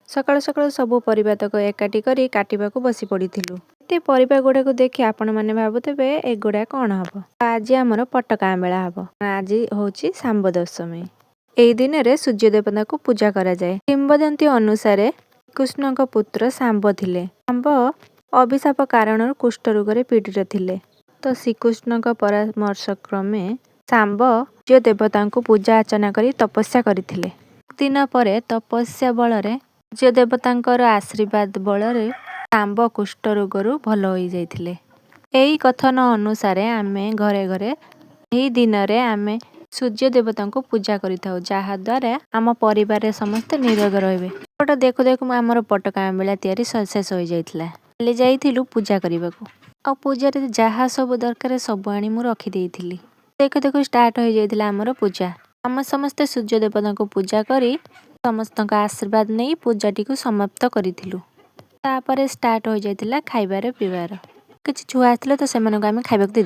ସକାଳୁ ସକାଳୁ ସବୁ ପରିବା ତକ ଏକାଠି କରି କାଟିବାକୁ ବସି ପଡ଼ିଥିଲୁ। ଏତେ ପରିବା ଗୁଡ଼ାକୁ ଦେଖି ଆପଣମାନେ ଭାବୁଥିବେ, ଏଗୁଡ଼ା କ'ଣ ହବ? ଆଜି ଆମର ପଟକା ଆମ୍ବିଳା ହବ। ଆଜି ହେଉଛି ଶାମ୍ବ ଦଶମୀ। ଏଇ ଦିନରେ ସୂର୍ଯ୍ୟ ଦେବତାଙ୍କୁ ପୂଜା କରାଯାଏ। କିମ୍ବଦନ୍ତୀ ଅନୁସାରେ କୃଷ୍ଣଙ୍କ ପୁତ୍ର ଶାମ୍ବ ଥିଲେ। ଶାମ୍ବ ଅଭିଶାପ କାରଣରୁ କୁଷ୍ଠ ରୋଗରେ ପୀଡ଼ିତ ଥିଲେ। ତ ଶ୍ରୀକୃଷ୍ଣଙ୍କ ପରାମର୍ଶ କ୍ରମେ ଶାମ୍ବ ସୂର୍ଯ୍ୟ ଦେବତାଙ୍କୁ ପୂଜା ଅର୍ଚ୍ଚନା କରି ତପସ୍ୟା କରିଥିଲେ। ଦିନ ପରେ ତପସ୍ୟା ବଳରେ, ସୂର୍ଯ୍ୟ ଦେବତାଙ୍କର ଆଶୀର୍ବାଦ ବଳରେ ଶାମ୍ବ କୁଷ୍ଠ ରୋଗରୁ ଭଲ ହୋଇଯାଇଥିଲେ। ଏହି କଥନ ଅନୁସାରେ ଆମେ ଘରେ ଘରେ ଏହି ଦିନରେ ଆମେ ସୂର୍ଯ୍ୟ ଦେବତାଙ୍କୁ ପୂଜା କରିଥାଉ, ଯାହାଦ୍ୱାରା ଆମ ପରିବାରରେ ସମସ୍ତେ ନିରୋଗ ରହିବେ। ଏପଟ ଦେଖୁ ଦେଖୁ ଆମର ପଟକା ଆମ୍ବିଳା ତିଆରି ଶେଷ ହୋଇଯାଇଥିଲା। କାଲି ଯାଇଥିଲୁ ପୂଜା କରିବାକୁ, ଆଉ ପୂଜାରେ ଯାହା ସବୁ ଦରକାର ସବୁ ଆଣି ମୁଁ ରଖିଦେଇଥିଲି। ଦେଖୁ ଦେଖୁ ଷ୍ଟାର୍ଟ ହୋଇଯାଇଥିଲା ଆମର ପୂଜା। ଆମେ ସମସ୍ତେ ସୂର୍ଯ୍ୟ ଦେବତାଙ୍କୁ ପୂଜା କରି, ସମସ୍ତଙ୍କ ଆଶୀର୍ବାଦ ନେଇ ପୂଜାଟିକୁ ସମାପ୍ତ କରିଥିଲୁ। ତାପରେ ଷ୍ଟାର୍ଟ ହୋଇଯାଇଥିଲା ଖାଇବାର ପିଇବାର। କିଛି ଛୁଆ ଆସିଥିଲେ, ତ ସେମାନଙ୍କୁ ଆମେ ଖାଇବାକୁ ଦେଇଦେଲୁ।